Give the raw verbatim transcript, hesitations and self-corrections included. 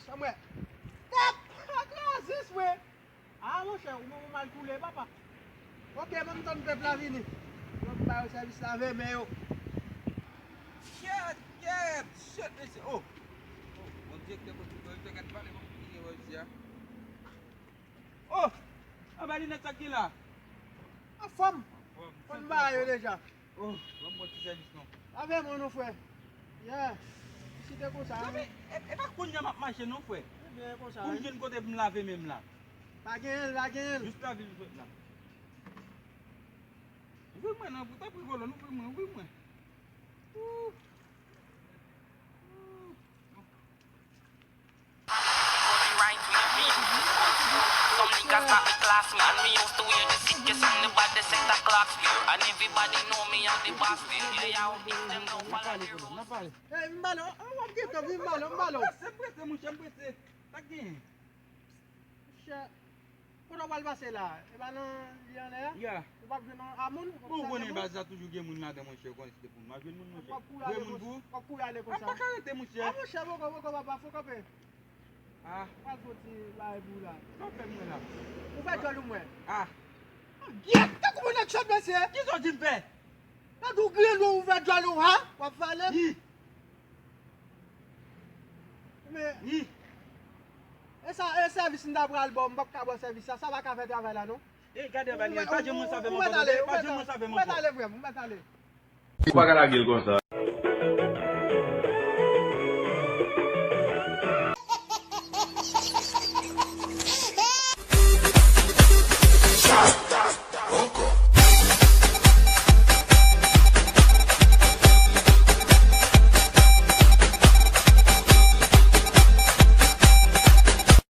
Chanm wè. Tèt! Kraze, frè! Ah, monchè, ou, ou mal koule, papa. Ok, ban m tann pèp la vini. Ban m ba yo sèvis lave men yo. Kèt, kèt, shit, mesye. Oh! Oh, bon direktè, bon direktè, gad pale, bon, ki gen wè isi a. Oh! Anba linèt, sa k gen la? Anfòm! Anfòm, fò n ba yo deja. Oh, ban m bon ti sèvis non. Avè mwen non, frè. Yeah. Si te konsa, non, men, e, e pa kounye a m ap mache non, frè. Ebyen, konsa, pou m jwenn kote pou m lave men m la. Pa genyen l, pa genyen l. Jis lavil m sot la. Ouvri mwen non, pou tanpri kolòn, ouvri mwen, ouvri mwen. Ooh. Ooh. Some niggas not the class, man. Me used to wear the sickest and the baddest set of Clarks wear. And everybody know me, I'm the boss there. Yeah, yo, if them don't follow the rules. Hey, m balo, oh, w ap gen tan, vin m balo, m balo. M prese, m prese, monchè, m prese. Sa k genyen? Monchè, kote w pral pase la? E pa nan li anlè a? Ya. Ou p ap jwenn a moun? Bon, ou konnen baz la toujou gen moun ladan, monchè, ou konnen si te pou m, m a jwenn moun, monchè. W ap kouri ale konsa. W ap kouri ale konsa. A, pa ka rete, monchè. A, monchè, poko, poko, papa, fò kanpe. Ah. Pral fè ti bagay pou ou la. Sa w fè mwen la? Ou fè djòl ou mwen. Ah. Gyèt, tankou moun nan tchòt, mesye. Kisa w di m fè? Nan di w griyen dlo, ou fè djòl ou, ha? W ap fale? Yi. Men, yi. E sa, e sèvis m ta pral ba w, m p ap ka ba w sèvis sa, sa pa ka fè travay la, non. E gade, pa janm moun sa fè m ankò, tande, pa janm moun sa fè m ankò. Ou mèt ale, ou mèt ale, frè m, ou mèt ale. Ou pa ka lage l konsa.